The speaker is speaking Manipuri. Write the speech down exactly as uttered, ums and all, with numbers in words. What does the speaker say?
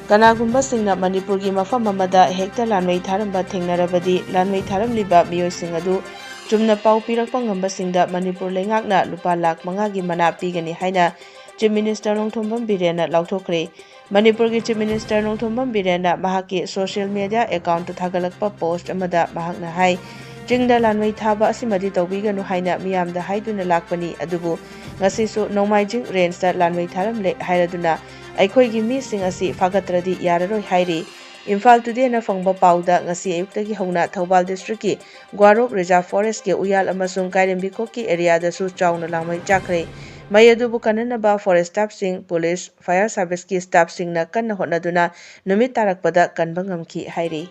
ꯀꯅꯥꯒꯨꯝꯕꯁꯤꯡꯅ ꯃꯅꯤꯄꯨꯔꯒꯤ ꯃꯐꯝ ꯑꯃꯗ ꯍꯦꯛꯇ ꯂꯥꯟꯃꯩ ꯊꯥꯔꯝꯕ ꯊꯦꯡꯅꯔꯕꯗꯤ, ꯂꯥꯟꯃꯩ ꯊꯥꯔꯝꯂꯤꯕ ꯃꯤꯑꯣꯏꯁꯤꯡ ꯑꯗꯨ ꯆꯨꯝꯅ ꯄꯥꯎ ꯄꯤꯔꯛꯄ ꯉꯝꯕꯁꯤꯡꯗ ꯃꯅꯤꯄꯨꯔ ꯂꯩꯉꯥꯛꯅ ꯂꯨꯄꯥ ꯂꯥꯈ ꯃꯉꯥꯒꯤ ꯃꯅꯥ ꯄꯤꯒꯅꯤ ꯍꯥꯏꯅ Chief Minister ꯅꯣꯡꯊꯣꯝꯕꯝ ꯕꯤꯔꯦꯟꯅ ꯂꯥꯎꯊꯣꯛꯈ꯭ꯔꯦ꯫ ꯃꯅꯤꯄꯨꯔꯒꯤ Chief Minister ꯅꯣꯡꯊꯣꯝꯕꯝ ꯕꯤꯔꯦꯟꯅ ꯃꯍꯥꯛꯀꯤ social media account ꯊꯥꯒꯠꯂꯛꯄ post ꯑꯃꯗ ꯃꯍꯥꯛꯅ ꯍꯥꯏ, ꯆꯤꯡꯗ ꯂꯥꯟꯃꯩ ꯊꯥꯕ ꯑꯁꯤꯃꯗꯤ ꯇꯧꯕꯤꯒꯅꯨ ꯍꯥꯏꯅ ꯃꯤꯌꯥꯝꯗ ꯍꯥꯏꯗꯨꯅ ꯂꯥꯛꯄꯅꯤ, ꯑꯗꯨꯕꯨ ꯉꯁꯤꯁꯨ ꯅꯣꯡꯃꯥꯏꯖꯤꯡ range ꯇ ꯂꯥꯟꯃꯩ ꯊꯥꯔꯝꯂꯦ ꯍꯥꯏꯔꯗꯨꯅ ꯑꯩꯈꯣꯏꯒꯤ ꯃꯤꯁꯤꯡ ꯑꯁꯤ ꯐꯥꯒꯠꯇ꯭ꯔꯗꯤ ꯌꯥꯔꯔꯣꯏ ꯍꯥꯏꯔꯤ꯫ ꯏꯝꯐꯥꯜ Today ꯅ ꯐꯪꯕ ꯄꯥꯎꯗ ꯉꯁꯤ ꯑꯌꯨꯛꯇꯒꯤ ꯍꯧꯅ ꯊꯧꯕꯥꯜ district ꯀꯤ ꯒ꯭ꯋꯥꯔꯣꯛ Reserve Forest ꯀꯤ ꯎꯌꯥꯜ ꯑꯃꯁꯨꯡ ꯀꯥꯏꯔꯦꯝꯕꯤꯈꯣꯛꯀꯤ area ꯗꯁꯨ ꯆꯥꯎꯅ ꯂꯥꯡꯃꯩ ꯆꯥꯛꯈ꯭ꯔꯦ꯫ ꯃꯩ ꯑꯗꯨꯕꯨ ꯀꯟꯅꯅꯕ forest staff ꯁꯤꯡ, police, fire service ꯀꯤ staff ꯁꯤꯡꯅ ꯀꯟꯅ ꯍꯣꯠꯅꯗꯨꯅ ꯅꯨꯃꯤꯠ ꯇꯥꯔꯛꯄꯗ ꯀꯟꯕ ꯉꯝꯈꯤ ꯍꯥꯏꯔꯤ꯫